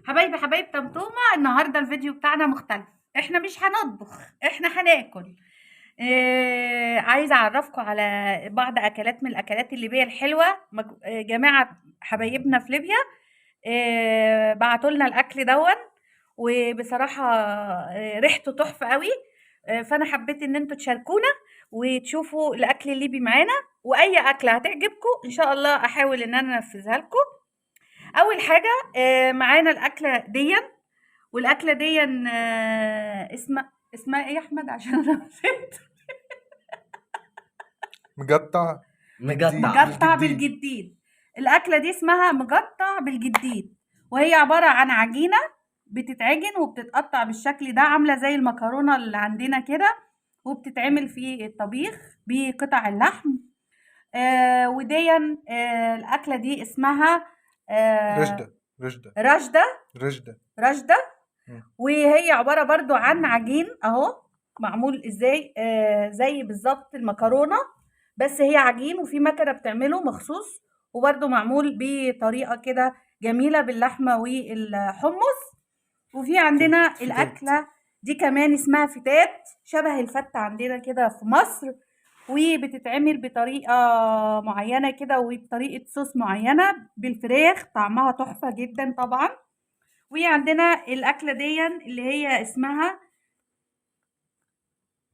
حبايبي حبايب طمطومه، النهارده الفيديو بتاعنا مختلف. احنا مش هنطبخ، احنا هناكل. عايزه اعرفكم على بعض اكلات من الاكلات الليبية الحلوة. جماعة حبايبنا في ليبيا بعتوا لنا الاكل دون، وبصراحة ريحته تحفة قوي. فانا حبيت ان انتوا تشاركونا وتشوفوا الاكل الليبي معانا، واي اكله هتعجبكم ان شاء الله احاول ان انا انفذها لكم. اول حاجة معانا الاكلة دي، والاكله دي اسمها ايه يا احمد؟ عشان انا نسيت. مقطع. مقطع. مقطع بالجديد. بالجديد. الاكلة دي اسمها مقطع بالجديد، وهي عبارة عن عجينه بتتعجن وبتتقطع بالشكل ده، عامله زي المكرونه اللي عندنا كده، وبتتعمل في الطبيخ بقطع اللحم. وديا الاكلة دي اسمها رشده. رشده. رشده. رشده. رشده. مم. وهي عبارة برضو عن عجين اهو، معمول ازاي؟ زي بالظبط المكرونه، بس هي عجين وفي مكنه بتعمله مخصوص، وبرضو معمول بطريقة كده جميلة باللحمه والحمص. وفي عندنا فتات. الاكلة دي كمان اسمها فتات، شبه الفته عندنا كده في مصر، وبتتعمل بطريقة معينة كده وبطريقة صوص معينة بالفراخ، طعمها تحفة جدا طبعا. وعندنا الاكلة دي اللي هي اسمها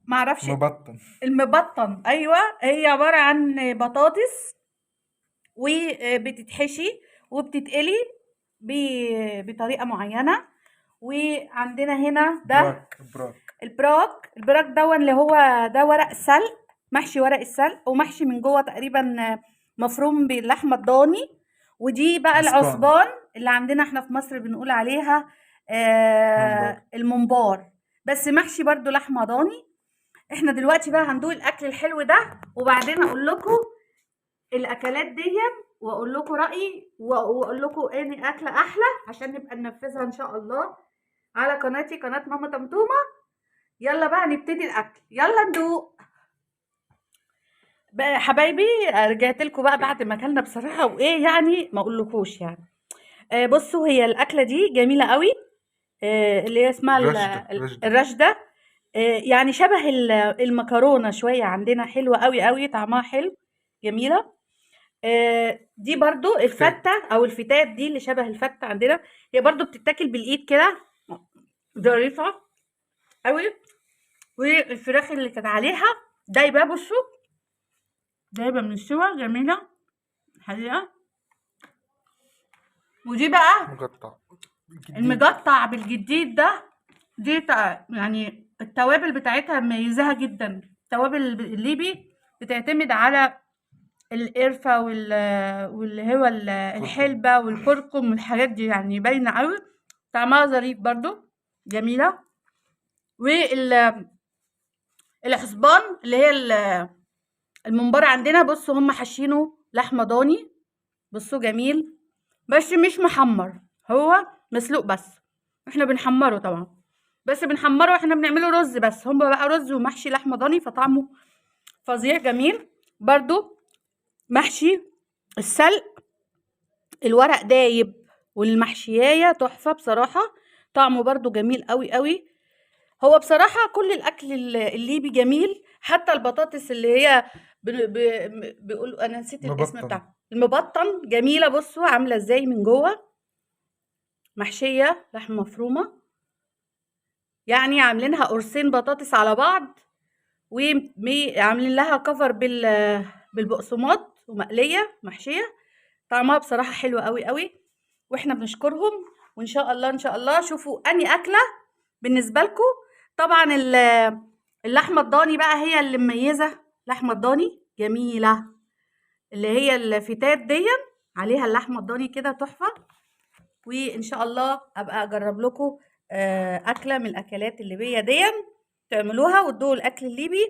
معرفش، مبطن. المبطن. ايوه، هي عبارة عن بطاطس وبتتحشي وبتتقلي بطريقة معينة. وعندنا هنا ده براك. براك. البراك. البراك ده اللي هو ده ورق سلق، محشي ورق السلق، ومحشي من جوه تقريبا مفروم باللحمه الضاني. ودي بقى عصبان. العصبان اللي عندنا احنا في مصر بنقول عليها ممبار. الممبار، بس محشي برضو لحمه ضاني. احنا دلوقتي بقى هندوق الاكل الحلو ده، وبعدين اقول لكم الاكلات دي واقول لكم رايي واقول لكم ايه اكله احلى، عشان نبقى ننفذها ان شاء الله على قناتي، قناة ماما طمطومه. يلا بقى نبتدي الاكل، يلا ندوق بقى. حبايبي رجعت لكم بقى بعد ما اكلنا بصراحة، وايه يعني ما اقولكوش يعني. بصوا، هي الاكلة دي جميلة قوي، اللي هي اسمها رشدة. رشدة. الرشده. يعني شبه المكرونه شوية عندنا، حلوة قوي قوي، طعمها حلو، جميلة. دي برضو الفته او الفتات دي اللي شبه الفته عندنا، هي برضو بتتاكل بالايد كده، ظريفة قوي. والفراخ اللي كانت عليها دايبه، بصوا دايبه من السوا، جميلة الحقيقة. ودي بقى مقطع جديد. المقطع بالجديد ده، دي يعني التوابل بتاعتها مميزاها جدا. التوابل الليبي بتعتمد على القرفة واللي هو الحلبة والكركم والحاجات دي، يعني باينة قوي، طعمها ظريف برضو، جميلة. والحصبان اللي هي الممبار عندنا، بصوا هم حاشينه لحمة ضاني، بصوا جميل، بس مش محمر، هو مسلوق بس، احنا بنحمره طبعا، بس بنحمره احنا بنعمله رز بس، هم بقى رز ومحشي لحمة ضاني، فطعمه فظيع جميل. برضو محشي السلق، الورق دايب والمحشيايه تحفة بصراحة، طعمه برضو جميل قوي قوي. هو بصراحة كل الاكل الليبي جميل، حتى البطاطس اللي هي بيقولوا انا نسيت الاسم مبطن. بتاعها، المبطن، جميلة. بصوا عامله ازاي من جوه، محشيه لحمه مفرومه، يعني عاملينها قرصين بطاطس على بعض، وعاملين لها كفر بالبقسماط، ومقليه محشيه، طعمها بصراحة حلو قوي قوي، واحنا بنشكرهم. وان شاء الله ان شاء الله شوفوا اني اكله بالنسبة لكم. طبعا اللحمة الضاني بقى هي اللي مميزة، لحمه الضاني جميلة، اللي هي الفتات دي عليها اللحمة الضاني كده تحفة. وان شاء الله ابقى اجرب لكم اكله من الاكلات الليبية دي، تعملوها وتدوقوا الاكل الليبي.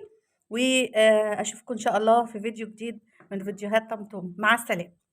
واشوفكم ان شاء الله في فيديو جديد من فيديوهات طمطم. مع السلامة.